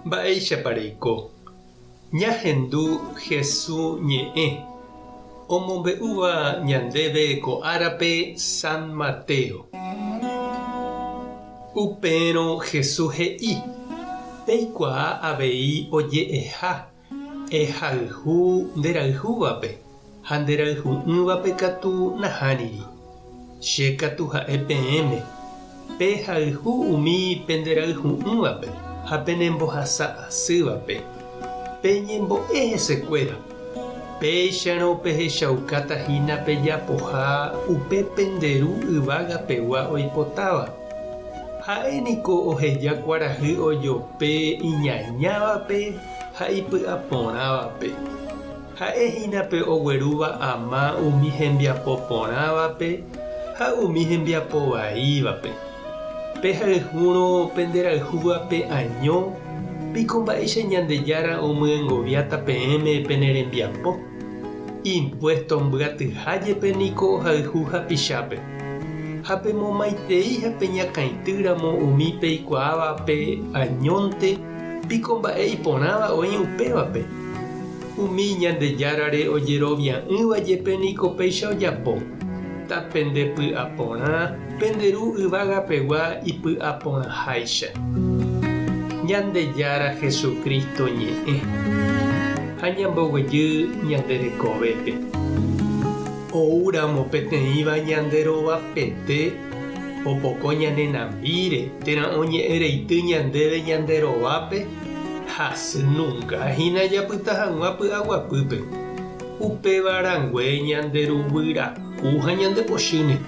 Mba'éichapa reiko? Ñahendu Hesu ñe'ẽ, omombe'úva ñandéve ko árape San Mateo. Upérõ Hesu he'i, Peikuaa avei oje'eha Ehayhu nderayhúvape ha nderayhu'ỹvape katu nahániri. Che katu ha'e peẽme, Pehayhu umi penderayhu'ỹvape ha penembohasa asývape. Peñembo'e hesekuéra. Péicharõ pehechaukáta hína pejapoha upe pende Ru yvága pegua oipotáva. Ha'e niko oheja kuarahy ojope iñañávape ha ipy'aporãvape. Ha'e hína pe oguerúva ama umi hembiapo porãvape ha umi hembiapo vaívape. Pehayhúrõ penderayhúvape año, piko mba'éicha Ñandejára omyengoviáta peẽme pene rembiapo? Impuésto mbyatyha jepe niko ohayhu hapichápe. Ha pemomaitei ha peñakãity ramo umi peikuaávape añónte, piko mba'e iporãva oĩ upévape? Umi Ñandejárare ojerovia'ỹva jepe niko péicha ojapo. Tapendepy'aporã pende Ru yvagapegua ipy'aporãháicha. Ñandejára Jesucristo ñe'ẽ ha ñamboguejy ñande rekovépe. Oúramo peteĩva ñande rovapete opoko ñane nambíre térã oñe'ẽ reity ñandéve ñande rovápe, hasy nunga hína japyta hag̃ua py'aguapýpe. Upéva rangue ñande ruguy raku ha ñande pochýne,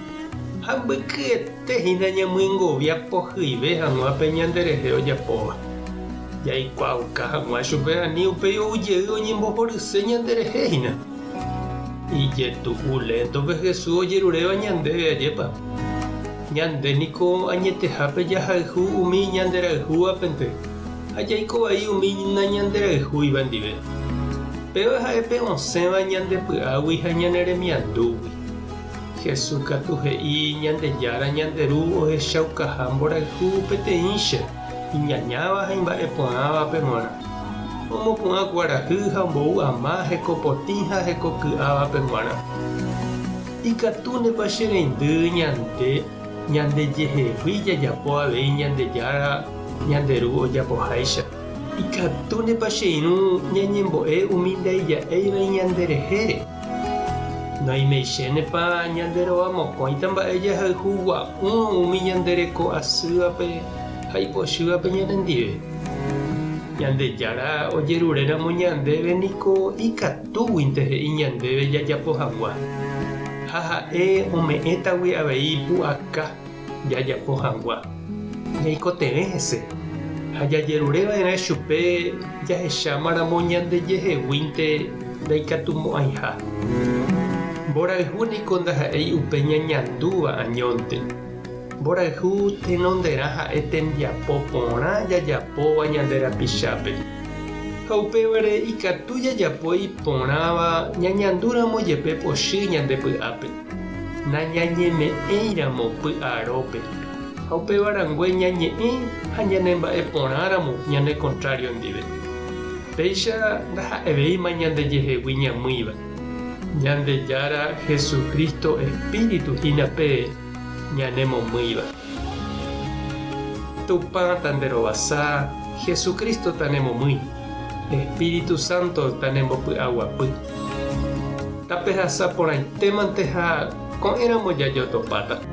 ha mbykyete hína ñamyengovia pohyive hag̃ua pe ñanderehe ojapóva. Jaikuaauka hag̃ua chupe ani upéi ou jey oñembohoryse ñanderehe hína. Ijetu'u léntope Jesús ojeruréva ñandéve, ajépa? Ñande niko añetehápe jahayhu umi ñanderayhúvapente ha jaiko vai umi nañanderayhúiva ndive. Péva ha'e pe osẽva ñande py'águi ha ñane remiandúgui. Jesús katu he'i Ñandejára ñande Ru ohechaukaha mborayhu peteĩcha iñañáva ha imba'eporãvape g̃uarã. Omopu'ã kuarahy ha ombou ama heko potĩ ha heko ky'ávape g̃uarã. Ikatúnepa che reindy ñande ñandejehegui jajapo avei Ñandejára ñande Ru ojapoháicha? Ikatúnepa che irũ ñañembo'e umi ndaija'éiva iñanderehére? Noimeichénepa ñande rova mokõita mba'e jahayhu gua'úrõ umi ñande reko asývape ha ipochývape ñanendive? Ñandejára ojeruréramo ñandéve niko ikatúguinte he'i ñandéve jajapo hag̃ua, ha ha'e ome'ẽtagui avei pu'aka jajapo hag̃ua. Ñaikotevẽ hese ha jajerure va'erã chupe jahechámaramo ñandejeheguínte ndaikatumo'ãiha. Mborayhu niko ndaha'éi upe ñañandúva añónte. Mborayhu tenonderã ha'e tembiapo porã jajapóva ñande rapichápe. Ha upévare ikatu jajapo iporãva ñañandúramo jepe pochy ñande py'ápe. Nañañeme'ẽiramo py'arópe, ha upéva rangue ñañe'ẽ ha ñanemba'e porãramo ñane kontrário ndive. Péicha ndaha'evéima ñandejehegui ñamýiva. Ñandejára Jesucristo espíritu hína pe ñanemomýiva. Tupã tanderovasa, Jesucristo tanemomýi, Espíritu Santo tanembopy'aguapy. Tapehasa porãitémante ha ko'ẽramo jajotopáta.